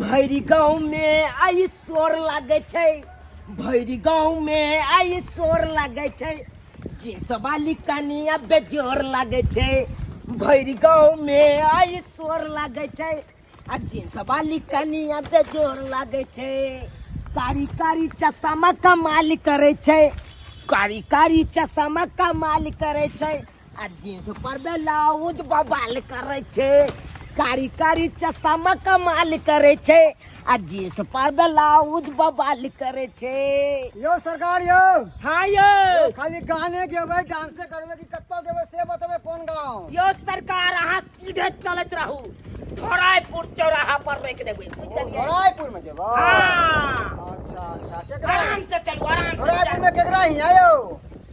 भरि गाँवमे आइ शोर लागै छै, भरि गाँवमे आइ शोर लागै छै, जींस वाली कनिया बेजोर लागै छै। भरि गाँवमे आइ शोर लागै छै आ जींस वाली कनिया बेजोर लागै छै। कारी कारी चश्मा कमाल करै छै, कारी कारी चश्मा कमाल करै छै आ जींस पर ब्लाउज बवाल करै छै। कारी कारी चश्मा कमाल करै छै आ जींस पर ब्लाउज बवाल करै छै। यौ सरकार यौ। हाँ यौ। खाली गाने गेबै, डांसे करबै कि कतऽ जेबै से बतेबै, कोन गाँव? यौ सरकार, अहाँ सीधे चलैत रहू, धोरायपुर चौराहा पर रोकि देबै, बुझि गेलियै? धोरायपुर में जेबै? हाँ। अच्छा अच्छा, केकरा? आराम से चलू, आराम से। धोरायपुर चलू में केकरा हिया यौ?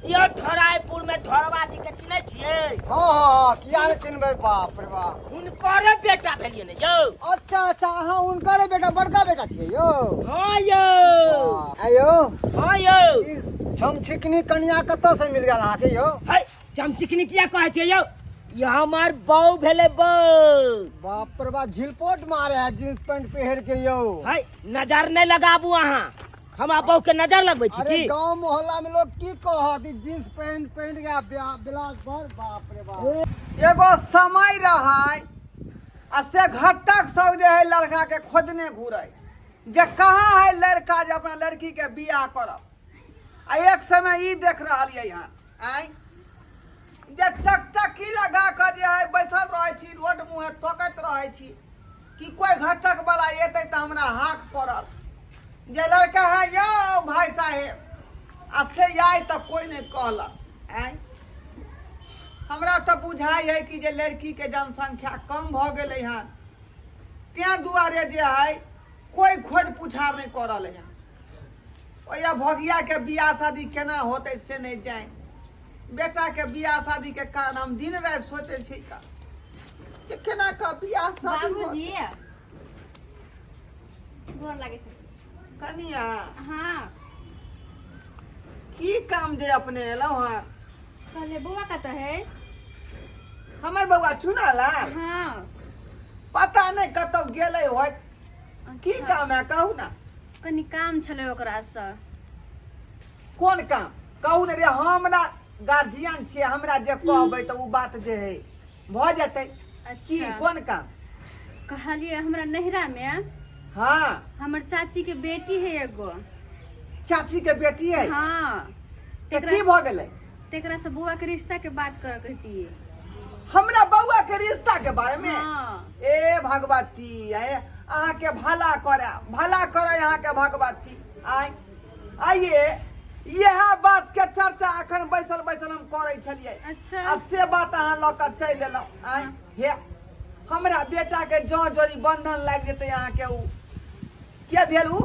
यौ, धोरायपुर में ढोरबा जी के चिन्है छियै? हाँ हाँ हाँ, किया ने चिन्हबै, बाप रे बाप। हुनकरे बेटा भेलियै ने यौ। अच्छा अच्छा, अहाँ हुनकरे बेटा, बड़का बेटा छियै यौ? हाँ यौ। आयौ। हाँ यौ। ई छमछिकनी कनिया कतऽ से मिल गेल अहाँके यौ? है, चमचिकनी किया कहै छियै यौ? ई हमर बहू भेलै, बहू। बाप रे बाप, झिलपोट मारे है जींस पैंट पहिर के यौ। है, नजर नहि लगाबू अहाँ, हमरा बहू के नजर लगबै छी? अरे की गांव मोहल्ला में लोग की कहत, ई जींस पैंट पहिन के ब्लाउज पर, बाप रे बाप। एगो समय रहै आ से घटक सब जे है लड़का के खोजने घूरे जे कहाँ है लड़का जे अपना लड़की के बियाह करब। आ एक समय ई देख रहलियै हन आँय जे टकटकी लगा कऽ जे है बैसल रहै छी, रोड मुँहे तकैत रहै छी कि कोइ घटक वाला एतै तऽ हमरा हाक पड़त जे लड़का है यौ भाई साहेब, आ से आय तऽ कोइ नहि कहलक। आँय, हमरा तऽ बुझाइ है कि जे लड़कीके जनसंख्या कम भऽ गेलै हन, तेँ दुआरे जे है कोइ खोज पुछार नहि कऽ रहलै हन। ओहि भगियाके बियाह शादी केना होतै से नहि जानि। बेटाके बियाह शादीके कारण हम दिन राति सोचै छी का जे केना कऽ बियाह शादी बाबूजी गोर लागै छै। कनिया। हाँ। की काम जे अपने एलहुँ हँ? कहले बौआ कतऽ है? हमर बौआ चुनालाल? हाँ। पता नहि कतौ गेलै होत। की काम है कहू ना। कनि काम छलै ओकरासँ। कोन काम कहू ने रे, हमरा गार्जियन छियै, हमरा जे कहबै तऽ ओ बात जे है भऽ जेतै की। अच्छा। कोन काम? कहलियै हमरा नैहरामे हमर चाची के बेटी है एगो। चाची के बेटी है? हाँ। तऽ की भऽ गेलै? तेकरा से बौआ के रिश्ता के बात कर कहतियै। हमरा बौआ के रिश्ता के बारे में? हाँ। ए भगवती, ए अहाँके भला करे, भला करे अहाँके भगवती। आय आइए इएह बात के चर्चा अखन बैसल बैसल हम करै छलियै। अच्छा। आ से बात अहाँ लऽ कऽ चलि एलहुँ। आय हे, हमरा बेटा के जँ जोड़ी बंधन लागि जेतै अहाँके, उ के भेल उ?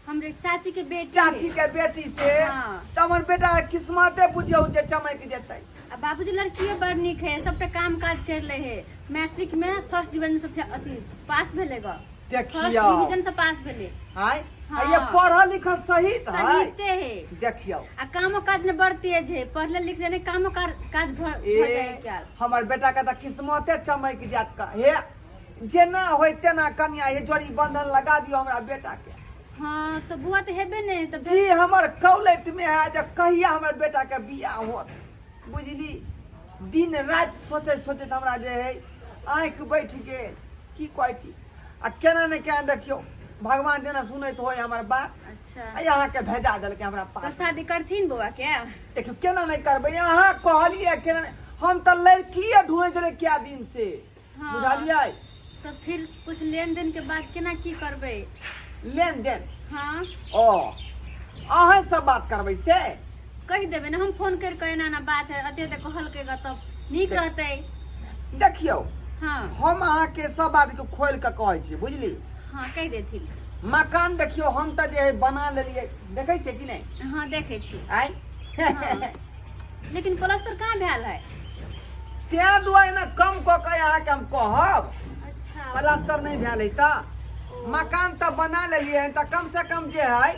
हमरे चाची के बेटी। चाची के बेटी से? हाँ। तऽ हमर बेटा के किस्मते बुझियौ जे चमकि जेतै। आ बाबूजी, लड़कियो बड़ नीक है, सबटा काम काज कर ले है, मैट्रिक में फर्स्ट डिवीजन से अथी पास भेले ग। फर्स्ट देखियौ डिवीजन से पास भेले। आय। हाँ। ये पढ़ल लिखल सही तऽ है। सहिते है। देखियौ। आ कामो काज ने बड़ तेज है, पढ़ले लिखले ने कामो काज ए भऽ जाए क्या। हमर बेटा के तऽ किस्मते चमकि जायत का। हे जेना होय तेना कन्या हे जोड़ी बंधन लगा दियौ हमरा बेटा के। हाँ तो बुआ तो हेबे नहीं तो जी हमर कौलैत में है जे कहिया हमर बेटा के बियाह होत, बुझली? दिन राति सोचैत सोचैत हमरा जे है आँखि बैठ गेल। की कहै छी आ केना ने केना, देखियौ भगवान जेना सुनैत होय हमर बात। अच्छा। आ अहाँके भेजा देलकै हमरा तो पास। शादी करथिन बौआ के? देखियौ केना नहि करबै, अहाँ कहलियै केना नहि, हम तऽ लड़किए ढूंढै छलियै कए दिन से। हाँ। बुझलियै? तो फिर कुछ लेन देन के बाद केना की करबै? लेन देन? हाँ। ओ अहें सब बात करबै से? कहि देबै ने, हम फोन करि कऽ एना एना बात है, एते एते कहलकै ग, तब नीक रहतै। देखियौ। हाँ। हम अहाँके सब बात के खोलि कऽ कहै छी, बुझली? हाँ, कहि देथिन। मकान देखियौ हम तऽ जे है बना लेलियै, देखै छियै कि नहि? हाँ, देखै छी। आँय। हाँ। लेकिन प्लास्टर कहाँ भेल है? तें दुआरे ने कम कऽ के अहाँके हम कहब। अच्छा। प्लास्टर नहि भेल है तऽ मकान तऽ बना लेलियै हन, तऽ कम से कम जे है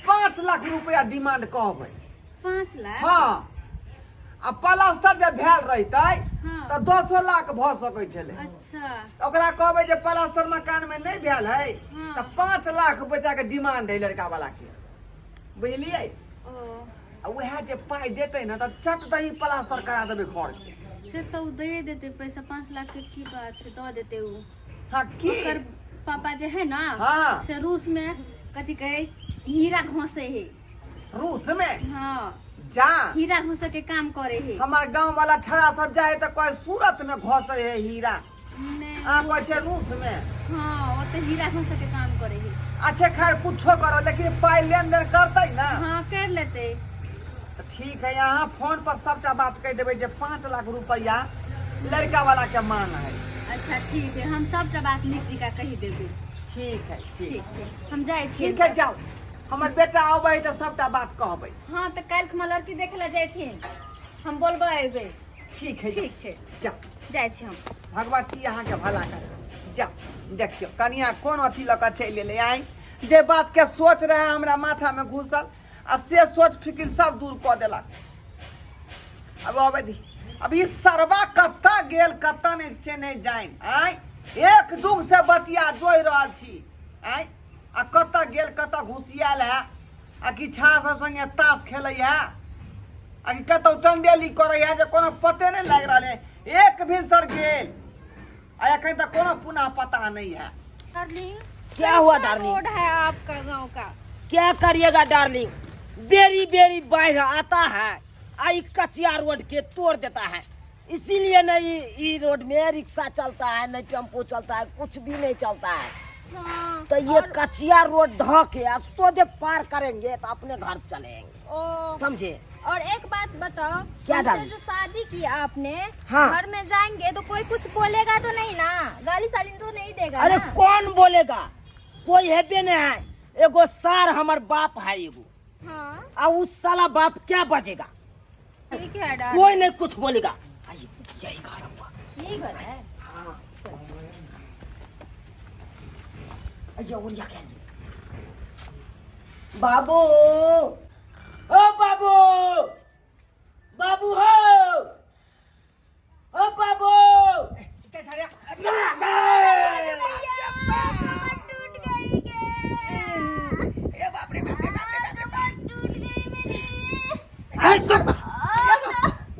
5 लाख रुपया डिमांड कहबै। 5 लाख? हाँ, आ प्लास्टर जे भेल रहितै हाँ। तऽ 10 लाख भऽ सकै छलै। अच्छा। ओकरा कहबै जे प्लास्टर मकान में नहीं भेल है, हाँ। तऽ 5 लाख रुपया के डिमांड है लड़का वाला के, बुझलियै? ओ। आ वएह जे पाइ देतै ने, तऽ चट दही प्लास्टर करा देबै घर के। से तऽ ओ दे देते पैसा, 5 लाख के की बात है, दऽ देते ओ। हाँ की? ओकर पापा जे है ना, से रूस में कथी कहे हीरा घोंसे है। रूस में? हाँ। जा। हीरा घोंसे के काम करे है। हमार गांव वाला छड़ा सब जाए तऽ कहे सूरत में घोसे है हीरा। ने। आ कहै छै रूस में। हाँ, ओते हीरा घोंसे के काम करे है। अच्छा खैर, कुछो करो, लेकिन पाइ लेन देन करतै ना? हाँ, कर लेते। तऽ ठीक है, अहाँ फोन पर सबटा बात कहि देबै जे 5 लाख रुपया लड़का वाला के मांग है। अच्छा ठीक है, हम सबटा बात लिख दिका कही देबै। ठीक है, ठीक। ठीक छै, हम जाइ छी। ठीक है, जाओ। हमर बेटा अबै तऽ सबटा बात कहबै। हाँ, तऽ काल्हि खुमा लड़की देखे ला जाथिन, हम बोलबै अयबै। ठीक है। ठीक छै। जाओ। जाइ छी हम। भगवती अहाँके भला करे। जाओ। देखियौ कनिया कोन अथी लऽ कऽ चलि एलै आइ। जे बातके सोच रहै हमरा माथामे घुसल, आ से सोच फिकिर सब दूर कऽ देलक। अब अबै दी। अब ई सरबा कतऽ गेल, कतऽ नहि, से नहि जानि। आँय, एक जुग से बतिया जोहि रहल छी। आँय, आ कतऽ गेल, कतऽ घुसियाल है? आ कि छा सब संगे ताश खेलै है, आ कि कतौ चंदेली करै है, जे कोनो पते नहि लागि रहल है। एक भिनसर गेल आ एखन तक कोनो पुनः पता नहीं है। डार्लिंग। क्या हुआ, कैसा डार्लिंग? रोड है आपका गांव का? क्या करिएगा डार्लिंग, बेरी बेरी बाढ़ आता है आ ई कचिया रोड के तोड़ देता है। इसीलिए नहीं ई रोड में रिक्शा चलता है, नहीं टेम्पो चलता है, कुछ भी नहीं चलता है। तो ये कचिया रोड ध के आ सोझे पार करेंगे तो अपने घर चलेंगे। ओ। समझे? और एक बात बताओ। क्या हमसे डार्लिंग? जो शादी की आपने, हाँ। घर में जाएंगे तो कोई कुछ बोलेगा तो नहीं ना? गाली साली तो नहीं देगा अरे ना? कौन बोलेगा? कोई हेबे नहीं है। एगो सार हमर बाप है एगो। आ उस साला बाप क्या बजेगा? ठीक है डार्लिंग। कोई नहीं कुछ बोलेगा। आइए, यही घर हुआ। यही घर है? हाँ, आइए, ओरिया के आइए। बाबू, ओ बाबू, बाबू हो, ओ बाबू। टूट गई के। ए बाप रे बाप रे बाप रे बाप रे बाप। टूट गई मेरी। अरे चुप।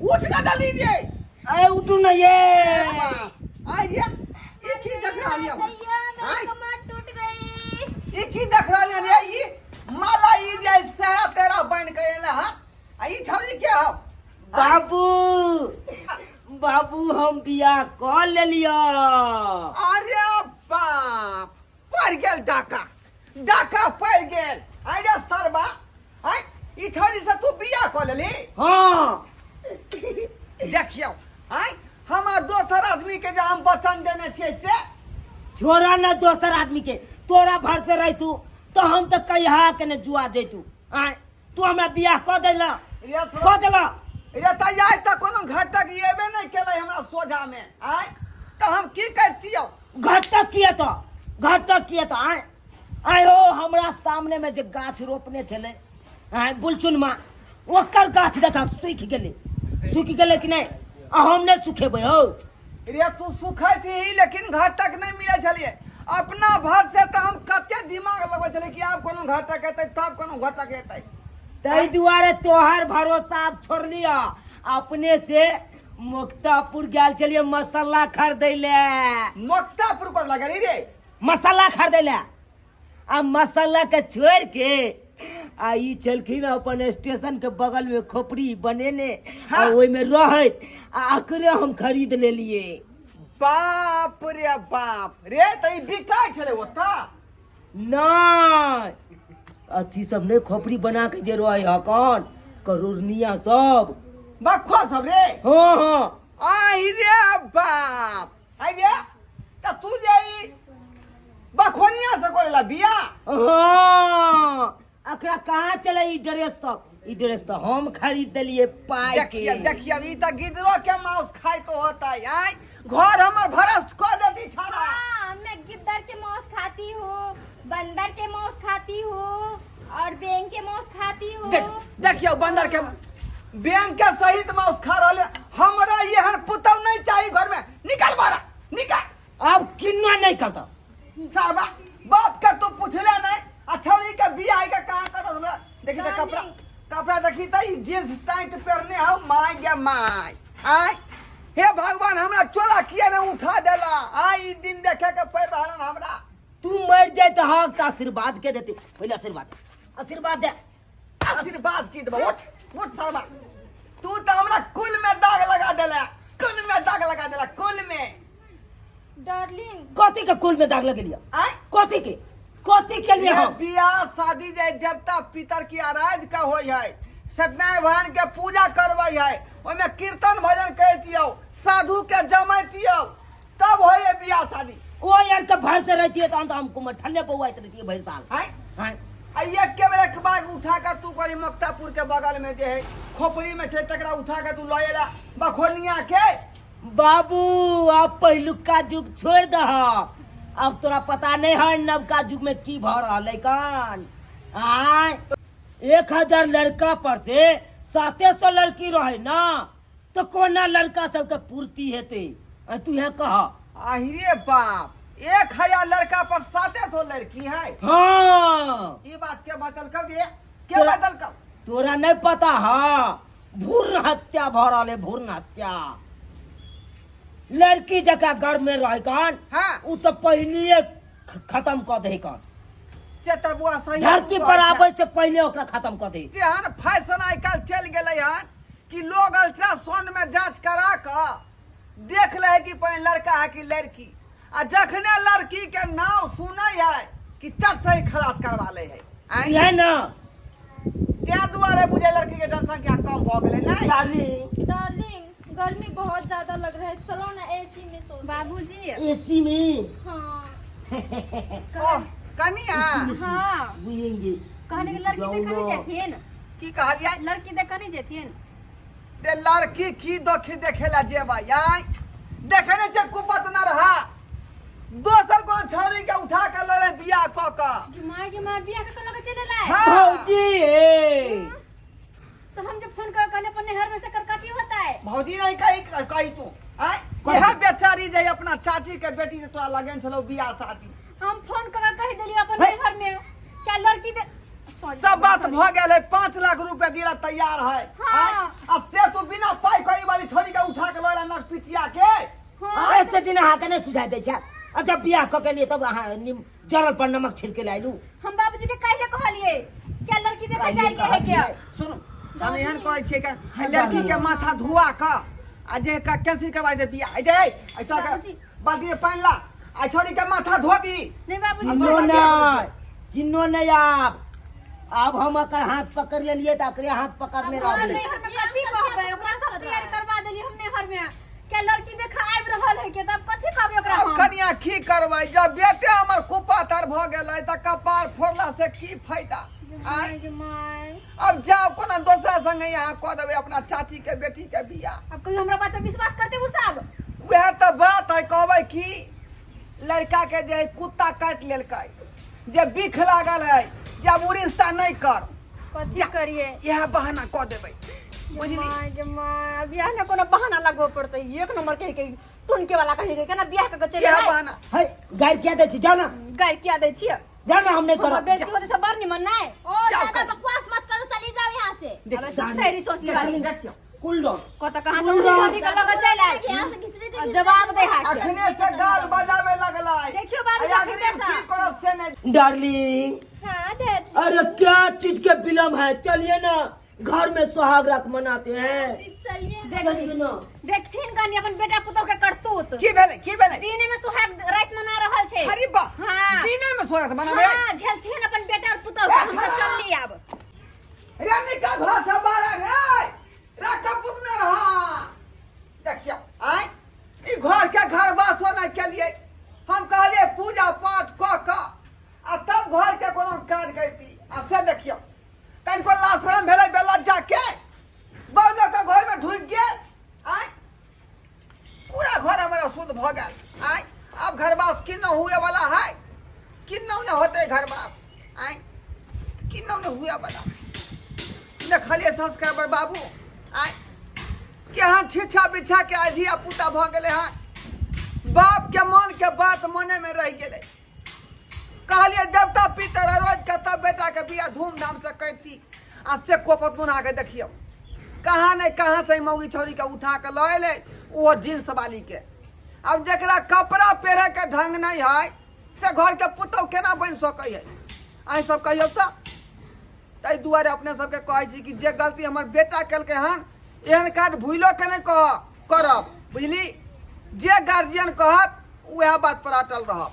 उठ ना डाली रे। अरे उठू ना ये। आइए, ई की देख रहल ये? भैया, मेरी आय। कमर टूट गई। ई की देख रहल ये? ई माला ई जे सेरा तेरा बन के एले हन, आ ई छौरी के हो? बाबू, बाबू, हम बियाह कर लेलियो। अरे बाप, पड़ गेल डाका, डाका पड़ गेल। अरे सरबा, आय, ई छौरी से तू बियाह कऽ लेली? हाँ। देखियौ, आय, हमर दोसर आदमी के जे हम वचन देने छियै से। छोड़ा ना दोसर आदमी के। तोरा भर से रह तू तो हम तो कहिया के ने जुआ जैतू। आय, तू हमरा बियाह कऽ देला। रे सरबा, कऽ देला। रे तऽ आइ तक कोनो घटक एबे नहि केलै हमरा सोझा मे। आय, तऽ हम की करितियौ? घटक किए तो, घटक किए तो? आय, आय हो, हमरा सामने में जे गाछ रोपने छलै आय बुलचुन माँ, ओकर गाछ देखा, सूखि गेलै। सूखि गेलै कि नहि? आ हम नहि सुखेबै हौ। रे, तू सुखै थी, लेकिन घटक नहि मिलै छलियै। अपना भर से तऽ हम कते दिमाग लगबै छलियै कि आब कोनो घटक एतै, तब कोनो घटक एतै। ताहि दुआरे तोहर भरोसा आब छोड़लिअ। अपने से मुक्तापुर गेल छलियै मसाला खरीदै ले। मोक्तापुर कर लगली रे? मसाला खरीदै ले। आ मसाला के छोड़ के आ ई छलखिन अपन स्टेशन के बगल में खोपड़ी बनेने आ ओहिमे रहैत, आ अकरे हम खरीद लेलिए। बाप रे बाप रे, तऽ ई बिकाइ छलै ओतऽ? नहि, अथी सब नहि, खोपड़ी बना के जे रहै हकन करोड़निया सब। बखो सब रे? हाँ। आहि रे बाप, आहि रे, तऽ तू जे ई बखोनिया से करेला बियाह? हाँ, एकरा कहाँ चले ई ड्रेस सब? ई ड्रेस तऽ हम खरीद देलिए पाइ के। देखिए देखिए, ई तऽ गिदरो के मांस खाइ तो होता है। आय, घर हमर भ्रष्ट कऽ देती छाड़ा। हाँ, मैं गिद्दर के मांस खाती हूँ, बंदर के मांस खाती हूँ और बेंग के मांस खाती हूँ। देख, देखियो बंदर के। बैंक के सहित माउस खा रहल हमरा एहन पुतौ नहीं चाही घर में। निकल बारा निकल। अब किन्ना नहीं करता साहबा बाप के तू पूछले नहीं आ छौरी के बियाह के कहाँ कर हमरा। देखी त कपड़ा कपड़ा देखी त ई जींस टाइट पहनने हौ my गे my. आय हे भगवान हमरा चोला किया ने उठा देला। आय ई दिन देखे के पड़ रहल हमरा। तू मर जाए तो हाँ तो आशीर्वाद के देते। पहले आशीर्वाद आशीर्वाद दे। आशीर्वाद की देबो? उठ उठ साला, तू तो हमरा कुल में दाग लगा देला, कुल में दाग लगा देला, कुल में। डार्लिंग कथी के कुल में दाग लगेलिया? आय कथी के कथी के लिए हम बियाह शादी जे देवता पितर की आराध का होय है, सत्यनारायण भगवान के पूजा करबै है, ओहिमे कीर्तन भजन करतियौ, साधु के जमैतियौ, तब होय है बियाह शादी। ओ यार के भर से रहती है तो हमको ठंडे पौआइत रहती है भर साल। आय हाँ आ एक के बेर एक बार उठा के तू करी मुक्तापुर के बगल में जे है खोपड़ी में छै तकरा उठा के तू लऽ एला बखोनिया के। बाबू अब पहिलुका युग छोड़ दह, अब तोरा पता नहीं है नवका युग में की भऽ रहल है कान। आय 1000 लड़का पर से 700 लड़की रहे ना तो कोना लड़का सबके पूर्ति हेतै? आ तू है कह। आहिरे बाप, 1000 लड़का पर 700 लड़की है। हाँ ये बात के बदल कब ये के बदल कब तोरा नहीं पता। हाँ भ्रूण हत्या भऽ रहल है, भ्रूण हत्या। लड़की जका घर में रहे कान। हाँ। उ तो पहलिए खत्म कऽ दे कान। से तऽ बुआ सही धरती पर आबै से पहले ओकरा खत्म कऽ दे। तेहन फैशन आइ काल्हि चलि गेलै हन कि लोग अल्ट्रासाउंड में जांच करा कऽ देख ले कि पहले लड़का है कि लड़की, आ जखने लड़की के नाम सुनै है कि चट से ही खलास करवा ले है। आँय? इहे ना ताहि दुआरे बुझे लड़की के जनसंख्या कम भऽ गेलै नहीं। डार्लिंग डार्लिंग गर्मी बहुत ज्यादा लग रहा है, चलो ना एसी में सो। बाबूजी एसी में? हाँ। ओह कनिया। हाँ बुझेंगे कहने के लड़की देखा नहीं जेथिन। की कहलियै? लड़की देखा नहीं जेथिन। रे लड़की की दोखी देखेला जेबै? आँय देखे नहीं छै कुपत न रहा, दोसर कोनो छौरी के उठा के लऽ ले बियाह कऽ कऽ। कि माय के माय बियाह के लऽ के चलि एलै। हाँ। भौजी ए तो हम जब फोन कर कहले अपन नहर में से कर कथी होता है? भौजी नहीं कही कही तू। आँय इएह बेचारी जे अपना चाची के बेटी से तोरा लगन छलौ बियाह शादी। हम फोन कर कह देलियो अपन नहर में क्या लड़की दे। सब बात भ गेल है, 5 लाख रुपया दिला तैयार है। हाँ। आ से तू बिना पाई करी वाली छोरी के उठा के लऽ नक पिटिया के। हाँ। एते दिन अहाँ के नहीं सुझाई दै छै। अच्छा बियाह कऽ के लिए तब अहाँ जरल पर नमक छिड़के ले आयलू। हम बाबूजी के काहे कहलिए क्या लड़की देखे जाए के है क्या? सुनु हम एहन कहै छियै कि लड़की के माथा धुआ क आ जे का कैंसिल करवा दे बियाह। ए जे ऐसा के बाल्टी में पानि ला आ छोरी के माथा धो दी। नहीं बाबूजी किन्नो नहीं, किन्नो नहीं। आब आब हम अकर हाथ पकड़ लेलिए त अकरे हाथ पकड़ने रहबै। नैहर में कथी कहबै ओकरा? सब तैयार करवा देलिए हम नैहर में। क्या लड़की देखा आबि रहल है के तब कथी कहबै ओकरा? अब हम कनिया की करबै जब बेटे हमर कुपातर भ गेलै त कपार फोड़ला से की फायदा? आँय? अब जाओ कोनो दोसरा संगे यहाँ कऽ देबै अपना चाची के बेटी के बियाह। अब कहियो हमरा बात पर विश्वास करते उ सब? वएह तऽ बात है, कहबै कि लड़का के जे कुत्ता काटि लेलकै, जे बिख लागल है, जे अब उड़ीसा नहीं कर कथी करिए? इएह बहाना कऽ देबै, बुझली? माय गे माय, बियाह ने कोनो बहाना लगबऽ पड़तै। एक नंबर के के टुनके वाला कहे के केना बियाह के चलि इएह एलै? बहाना है गारि किया दै छी? जाओ ना। गारि किया दै छियै? जाओ ना, हम नहीं हमर करब। बेइज्जती होतै से बड़ निमन नै। ओ ज्यादा बकवास मत करो, चली जाओ यहाँ से। अबे चुप सैरी सोच ले वाली। देखियौ कूल डाउन। कत कहाँ से उड़ी के लग चलि आयल। यहाँ से घिसरी दे, आ जवाब दे हाथ। अखने से गाल बजावे लगलै। देखियौ बाबू, आ अखने अग्रिम से। की करत से नहि। डार्लिंग हाँ डैड। अरे क्या चीज के विलम्ब है, चलिए ना घर में सुहाग रात मनाते हैं। चलिए चलिए ना। देखथिन कनी अपन बेटा पुतोह के करतूत। की भेलै की भेलै? दिने में सुहाग रात मना रहल छै। अरे वाह। हाँ। दिने में सुहाग मनाबे? हाँ, झेलथिन अपन बेटा और पुतोह के, हम सब चलली आब। रे निकल घर से बाहर रे, रख पुगने रहा। देखियौ आँय ई घर के घर बासो नहि केलियै। हम कहलियै पूजा पाठ कऽ कऽ आ तब घर के कोनो काज करती, आ से देखियौ कनिको लाशरम भेलै बेलज्जा के बौलो के घर में ढुकि गेल। आँय पूरा घर हमर अशुद्ध भऽ गेल। आँय आब घरवास किन्नौ हुए वाला है, किन्नौ नहि होतै घरवास। आँय किन्नौ नहि हुए वाला। देखलियै संस्कार पर बाबू। आय केहन छिछा बिछा के आइ धिया पुता भऽ गेलै हँ। बाप के मन के बात मने में रहि गेलै। कहलियै देवता पितर रोज के तब बेटा के बियाह धूमधाम से करती, आ से कोपत मुना के देखियौ कहाँ नहीं कहाँ से मौगी छौरी के उठा के लऽ एलै, ओहो जींस वाली के। अब जकरा कपड़ा पहिरे के ढंग नहीं है से घर के पुतहु केना बनि सकै है? अहीं सब कहियौ तऽ। ताहि दुआरे अपने सबके कहै छी कि जे गलती हमर बेटा केलकै हन, एहन काज भूलो के नहि कह करब, बुझली? जे गार्जियन कहत उएह बात पर अटल रहब।